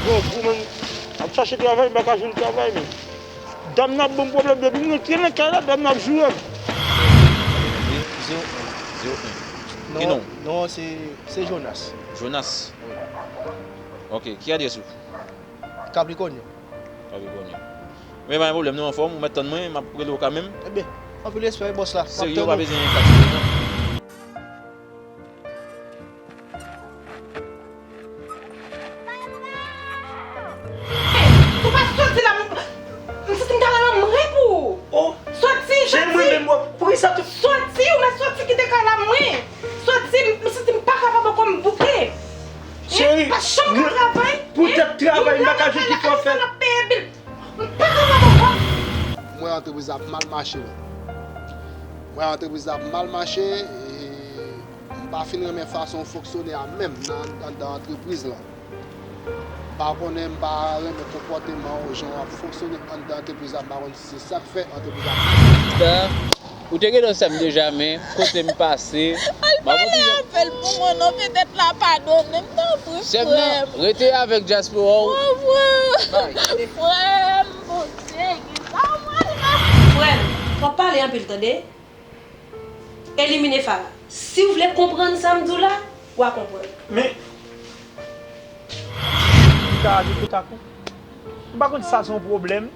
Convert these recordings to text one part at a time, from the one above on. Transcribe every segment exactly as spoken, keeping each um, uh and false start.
Bon, pou mwen, ap chache travay, m pa ka jwenn travay, men. Dam nan ap ban m pwoblèm, depi m rantre nan kay la, dam nan ap joure m. Zewo en, zewo en. Ki non? Non, se, se Jonas. Jonas? Wi. Ok, ki adrès ou? Capricornio. Capricornio. Men pa gen pwoblèm, nou anfòm, ou mèt tann mwen, m ap rele w kanmenm. Ebyen, anpil respè, bòs la. Serye, ou pa bezwen fatige non. Ou pa soti la, m, m santi m ta nan lanmri pou ou. Oh, soti, soti. Poukisa tout? Soti, ou mèt soti kite kay la mwen. Soti, m, m santi m pa kapab ankò, m bouke. Cheri, pa janm ka travay. Poutèt travay, m pa ka jwenn ki fè w fè. M pa kapab ankò. M wè antrepriz la ap mal mache, wi. M wè antrepriz la ap mal mache, e m pa fin renmen fason w fonksyone a menm nan, anndan antrepriz lan. M pa konnen, m pa renmen konpòteman w, jan w ap fonksyone anndan antrepriz la, m pa konn si se sa k fè antrepriz la ap mal mache. Ou te gentan wè m deja, men kote m pase. Al pale avè l pou mwen non, petèt l a padone m, tanpri frè m. Sè m nan, rete avèk dyaspora w. Frè m, Bondye, ki sa w pral fè? Frè m, w ap pale anpil, tande. Elimine Fara. Si w vle konprann sa m di w la, w a konprann. Men, m ta di kout ak ou. M pa konn si sa se yon pwoblèm.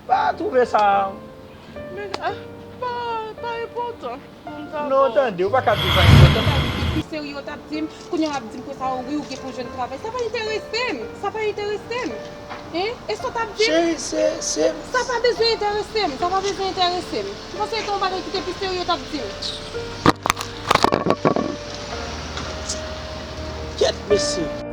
Pa twouve sa. Men, ah, pa, pa enpòtan. Non, tande, ou pa ka di pa enpòtan. Pi serye, w t ap di m, kounye a w ap di m konsa, wi, ou gen pou jwenn travay. Sa pa enterese m. Sa pa enterese m. Hein? E sa w t ap di m? Cheri, se, se. Sa pa bezwen enterese m. Sa pa bezwen enterese m. M panse se yon bagay ki te pi serye w t ap di m. Kèt, mesye.